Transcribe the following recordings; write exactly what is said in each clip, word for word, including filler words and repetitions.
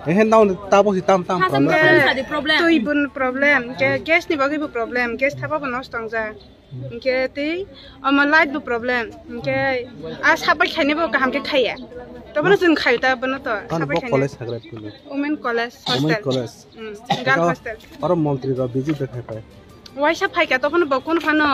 Ehe, nang tabo si tam tam Hasam problem. Ke Twi bun problem, ke gas ni bagwi bo problem, gas thapa bo nosto wngjak. Ke tei omo light bo problem, ke a sapai khaini bo kaham ke khaya. To bono chwng khayu ta bono to Ano sapai bo khaini. College hagra tulu. Women college Women hostel. College. Mm, girl Eka hostel. Oro montri rok visit de khai pai. Waisa phaikha, tokhono bo kunu phano,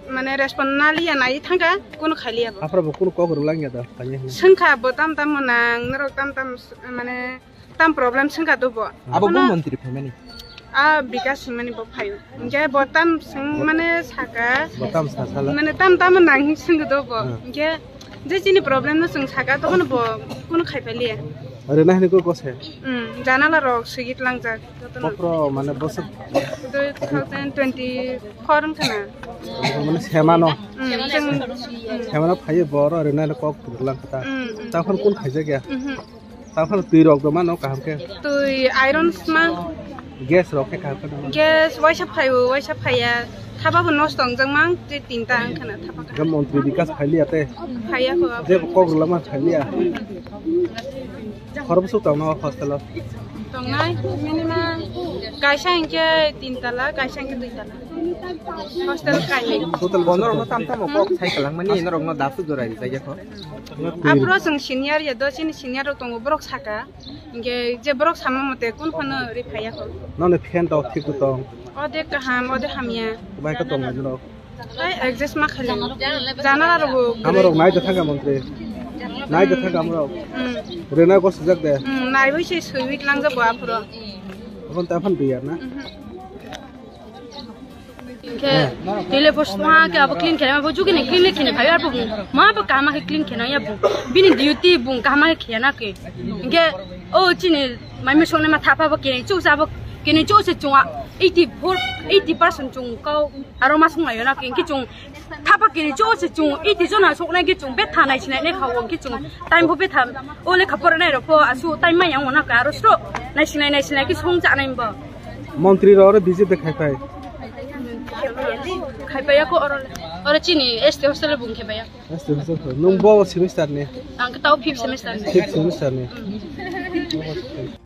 mane, respond naliya, nai thangkha, kunu khailiya bo. Aphra bo kunu kok rwlangya da, phaiya hwnwi. Swngkha bo tam tam mwnang, norok tam tam s-, mane, tam problem swngkha do bo. Abo bo Kono montri phaimani? A Bikas hwnmani bo phaio. Hinkhe bo tam swng, mane, saka, Bo tam sa sala? Mane, tam tam mwnang swngkha do bo. Hmm. Hinkhe je chini problem no chwng saka, tokhono bo kunu khaipailiya. Are nahni ko kose? Hmm, janala rok swigit langjak. Kokro mane bosok Two thousand twenty-four wngkha na? Mane semano. Mm, chwng, mm. Semano phaiwi boro rwna kok rwlang kha ta. Mm, mm. Taphor kun khaijak ya? Mhm. Taphor twi rok do mano kaham khe? Twi iron sma. Gas rok khe kaham khe? Gas waisa phaio, waisa phaiya. Thapa bo nosto wngjak mang, tei tinta wngkha na thapa kha. Ga montri Bikas phailiya te? Phaiya kho. Je kok rwlama phailiya? Khorokbwswk tongno o hostel o? Tongnai minimum kaisa hinkhe tin tala, kaisa hinkhe dui tala. Hostel kainwi. Total bono rokno tam tamo kok sai kwlangmani, norokno dasu jora rijak ya kho. Aphuru chwng senior ya do, chini senior rok tongo, borok saka. Hinkhe je borok sama mote kun phano ri phaiya kho. Noni fan to thik tong? Ode kaham, ode hamya. Bai khe tong nai norok? Tai adjust ma khali. Janala rok bo Amorok nai da thangka montri. Nai da thangka amorok. Hmm. Rena go sujak de. Hmm, nai bai se sui week lang jabo aphuru. Abon ta phan biyar na. Mhm. Ke tele post ma ke abo clean khe, abo jugi ni clean khe ni khai abo ma ba kama ke clean khe na ya bo. Bini duty bung kama ke khe na ke. Ke o chini mai me song ne ma thapa ba ke chu sa ba ke ni chu se chunga eighty four, eighty percent chung kau. Aro ma songlaio na, hwnkhe chwng thapa kiri cho se chwng iti jona soknai khe chwng betha naisinai nai kha, hwnkhe chwng time bo betha o lekha poranai rok pho asu time maya wngna kha, aro sro naisinai naisinai khe songjaknai bo. Montri rok oro B J P de khai phai. Khai paiya kho oro, oro chini S T hostel bung khai paiya. S T hostel kho. Nung bo semester ni? Ang khe tao fifth semester ni. Fifth semester ni. Mm.